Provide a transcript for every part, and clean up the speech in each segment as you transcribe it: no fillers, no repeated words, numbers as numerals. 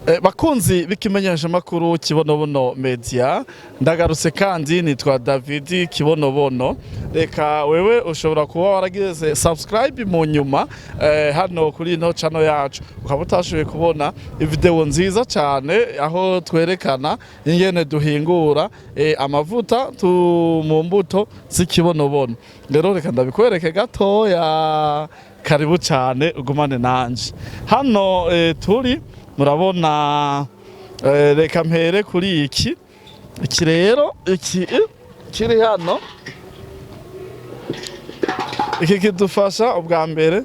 Bakunzi b'ikimenyeshamakuru Kibonobono Media, ndagarutse kandi nitwa David Kibonobono. Reka wewe ushobora kuba waragize subscribe mu nyuma hano kuri ino channel yacu, ukaba utashoboye kubona video nziza cyane aho twerekana ingene duhingura amavuta mu mbuto z'ikibonobono. Rero reka ndabikwereke gatoya. Karibu cyane, ugumane nanje hano turi murabona. Reka mpere kuri iki rero, iki kiri hano. Iki kidufasha ubwa mbere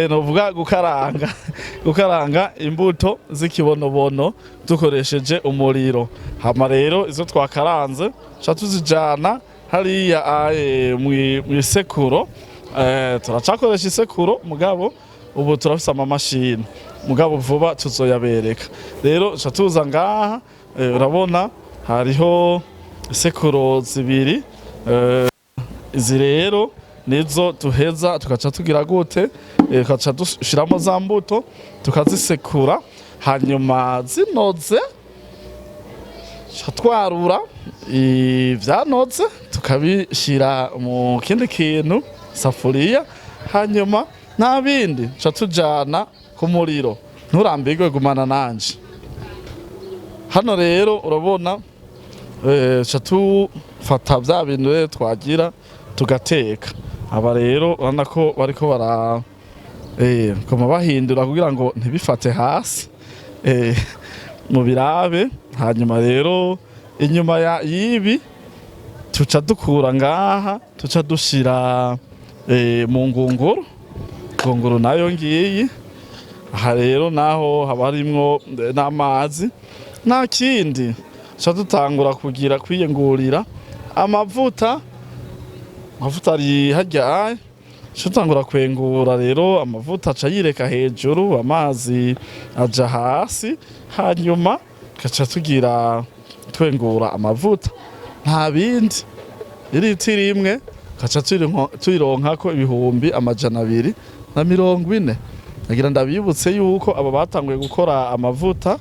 novuga gukaranga imbuto z'ikibonobono dukoresheje umuriro. Hama rero izo twakaranze ca tuzijana hariya mw'isekuro. Turacakoresha isekuro, mugabo ubu turafise amamashini, mugabo vuba tuzoyabereka. Rero ca tuza ngaha, urabona hariho isekuro zibiri. Izi rero nizo tuheza tugaca tugira gute? Tugaca dushiramo za mbuto, tukazisekura, hanyuma zinoze ca twarura ivyanoze, tukabishira mu kindi kintu, safuriya, hanyuma nta bindi, ca tujana ku muriro. Nturambirwe, gumana nanje hano. Rero urabona ca tufata vya bintu rero twagira tugateka. Aba rero urabona ko bariko bara koma bahindura kugira ngo ntibifate hasi, mu birabe. Hanyuma rero inyuma ya yibi tuca dukura ngaha, tuca dushira mu ngunguru. Ngunguru nayo ngiyi aha. Rero naho haba harimwo n'amazi, nta kindi, tuca dutangura kugira kwiyengurira amavuta. Amavuta ari harya, tuca dutangura kwengura. Rero amavuta aca yireka hejuru, amazi aja hasi, hanyuma tugaca tugira twengura amavuta, nta bindi. Iritiro imwe tugaca tuyironkako 240,000. Nagira ndabibutse yuko aba batanguye gukora amavuta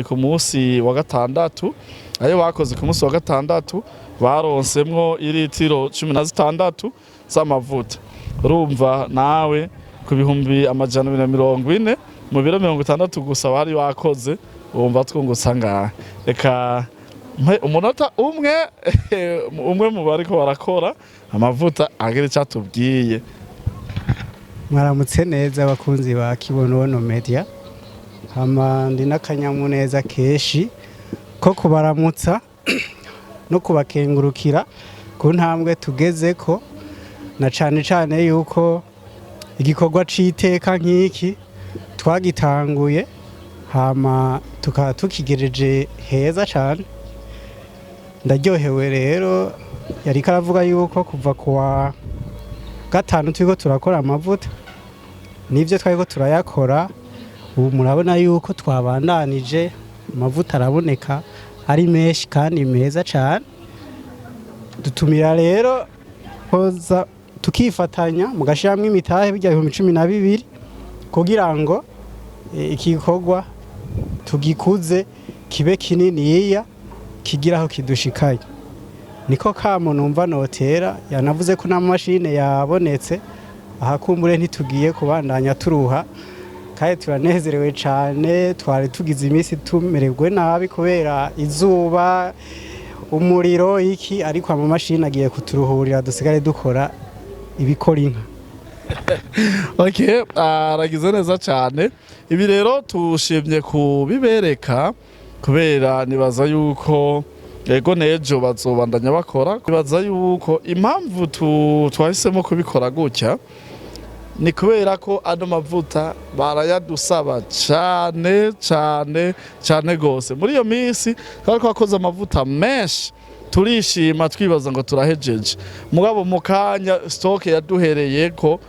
ku munsi wa gatandatu. Ayo bakoze ku munsi wa gatandatu baronsemwo iritiro 16 z'amavuta. Urumva nawe, ku 240,000 mu biro 60 gusa bari bakoze, wumva twungutse angahe? Reka mpe umunota umwe umwe mu bariko barakora amavuta agira icyo atubwiye. Mwaramutse neza, abakunzi ba Kibonobono Media. Hama ndi n'akanyamuneza kenshi ko kubaramutsa no kubakengurukira ku ntambwe tugeze ko, na cane cane yuko igikorwa c'iteka nk'iki twagitanguye, hama tukaba tukigereje heza cane. Ndaryohewe rero. Yariko aravuga yuko kuva kuwa gatanu turiko turakora amavuta. Nivyo, twariko turayakora. Ubu murabona yuko twabandanije, amavuta araboneka ari menshi kandi meza cane. Dutumira rero koza tukifatanya mugashiramwo imitahe bijya 12,000 kugira ngo iki gikorwa tugikuze kibe kininiya, kigira aho kidushikaye. Niko kamo numva notera. Yanavuze ko n'amamashine yabonetse aha, kumbure ntitugiye kubandanya turuha, kandi turanezerewe cyane. Twari tugize iminsi tumererwe nabi kubera izuba, umuriro, iki, ariko amamashini agiye kuturuhurira, dusigare dukora ibikora inka. Okay, aragize neza cyane. Ibi rero tushimye kubibereka kubera nibaza yuko ego nejo bazobandanya bakora. Nibaza yuko impamvu twahisemo kubikora gutya ni kubera ko ano mavuta barayadusaba cyane cyane cyane gose. Muri iyo minsi twari twakoze amavuta menshi, turishima, twibaza ngo turahejeje, mugabo mu kanya stock yaduhereye ko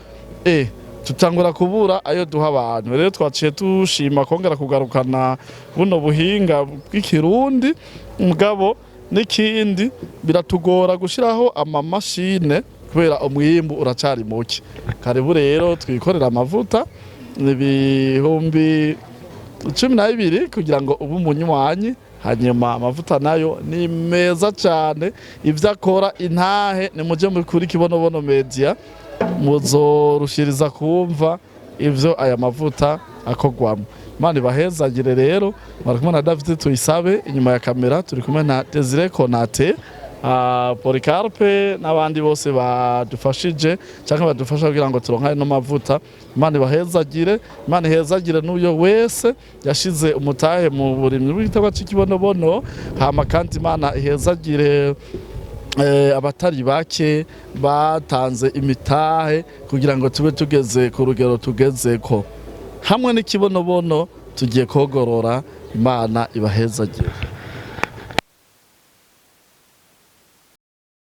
tutangura kubura ayo duha abantu. Rero twaciye tushima kongera kugarukana buno buhinga bw'ikirundi. Mugabo n'ikindi, biratugora gushiraho amamashine kubera umwimbu uracari muke. Karibu rero twikorera amavuta. 12 kugira ngo ube umunywanyi. Hanyuma amavuta nayo ni meza cyane, ibyo akora intahe nimujye kuri Kibonobono Media, muzorushiriza kumva ibyo aya mavuta akogwamo. Imana ibahezagire. Rero bari kumwe na David Tuyisabe inyuma ya kamera, turi kumwe na Desire Konate, Policarpe n'abandi bose badufashije cyangwa badufasha kugira ngo turonke ano mavuta. Imana ibahezagire, Imana ihezagire n'uyo wese yashize umutahe mu burimyi bw'igiterwa c'ikibonobono. Hama kandi Imana ihezagire abatari bake batanze imitahe kugira ngo tube tugeze ku rugero tugezeko hamwe n'ikibonobono tugiye kogorora. Imana ibahezagire.